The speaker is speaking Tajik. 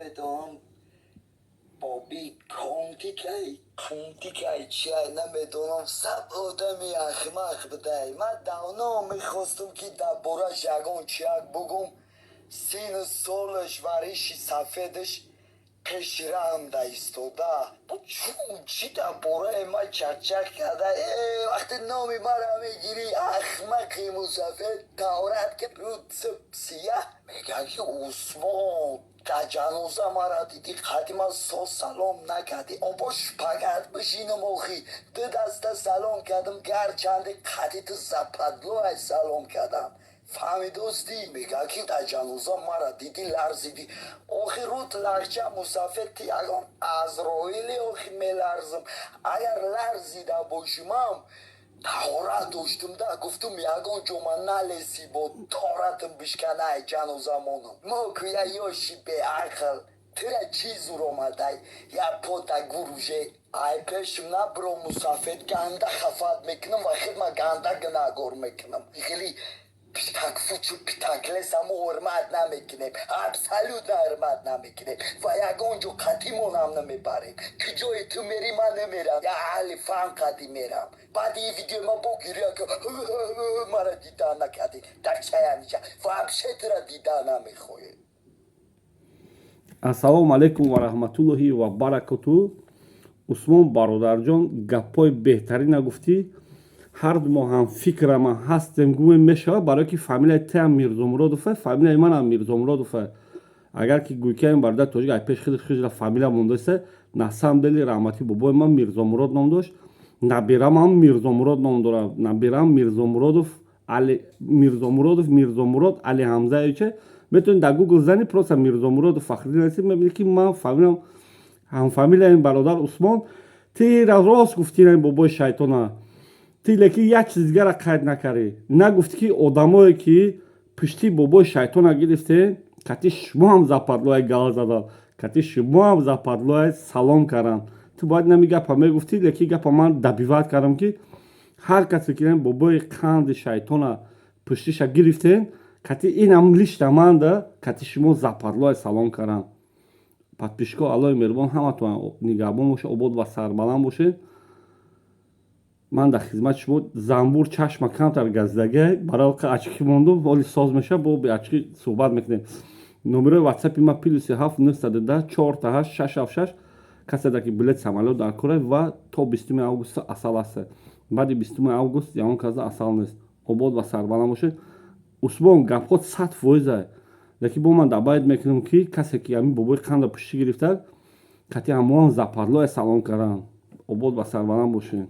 Намедонам, боби контикай, кунтикай, чиай, намедонам. Саб одами ахмақ будай. Ман давно мехостум, ки дар бораш ягон чияк бугум. Сину солаш ва риши сафедаш пеши раҳмда истода. Чун чӣ дар бораи ман чақчақ карда? Э, вақте номи мара мегирӣ, ахмақи мусафед, таҳорат ки сияҳ, мегӯяд, ки Усмон, дар ҷаноза мара дидӣ, қадима со салом накардӣ. Обо, шпагат бишинам охи, ду даста салом кардам, гарчанде қади ту западло ай салом кардам. Фаҳмидостӣ? Мегӯяд, ки дар ҷаноза мара дидӣ, ларзидӣ. Охи, рут ларча, мусафед, ти ягон Азроили? Охи, меларзам. Агар ларзида бошимам, таҳорат доштум да, гуфтум, ягон ҷо ман налеси, бо торатам бишканай. Ҷанозамонам мо куя ёши беақл, тира чӣ зур омадай? Я пота гуруже ай пешим набро, мусафед, ганда хафат мекунам ва хидма ганда гунаҳгор мекунам. Хеле питакфучу питаклесамо ҳурмат намекунем, абсолютно ҳурмат намекунем ва ягон ҷо қатимонам намебарем. Ки ҷое ту мери, ман намерам, я аҳли фан қадӣ мерам. Баъди ин видео ма бо гиря, мара дида накардӣ дар чаямиҷа, вообще тура дида намехоҳем. Ассалому алайкум ва раҳматуллоҳи ва баракоту. Усмон бародарҷон, гапҳои беҳтарина гуфтӣ. Ҳарду мо ҳам фикрама ҳастем, гӯем мешавад, барое ки фамилияи теам Мирзомуродов, фамилияи манам Мирзомуродов. Агар ки гӯйкаем, бародар тоҷик ай пеш хеле хижра фамилия мондаиста. На самом деле, раҳмати бобои ман Мирзомурод ном дошт, набирамам Мирзомурод ном дорад. Набирам Мирзомуродов Али, Мирзомуродов Мирзомурод Али Ҳамзаевича. Метавонед дар Гугл зани, просто Мирзомуродов Фахриддин аси, мебинед, ки ман фамилиям ҳамфамилияем. Бародар Усмон, ти рост гуфтӣ, бобои шайтона ти, лекин як чиз дигара қайд накардӣ, нагуфтӣ, ки одамое, ки пишти бобои шайтона гирифте, кати шумо ҳам западлои гал задан, кати шумо ҳам западлои салом кардан. Ту бояд нами гапа мегуфтӣ, лекин гапа ман добивать кардам, ки ҳар касе ки бобои қанди шайтона пуштиша гирифтен, кати инам лишта манда, кати шумо западлои салом кардан. Подписчико, Аллои меҳрубон ҳаматон нигаҳбон боша, обод ва сарбаланд бошед. Ман дар хизмати шумо. Занбур чашма камтар газидагай, барои очки мондум, ҳоли соз меша, бо беочки суҳбат мекунем. Номерои ватсапи ма +7 910 4 8 6 7 6. Касе ки билет самолёт дар кора ва то 20-уми август асал аст, баъди 20-уми август ягон каза асал нест. Обод ва сарбаланд бошед. Усмон, гапҳо 100%, лекин бо ман добавить мекунам, ки касе ки ҳамин бобои қанда пуштӣ гирифта, кати ҳамоам западлое салом кардан. Обод ва сарбаланд бошед.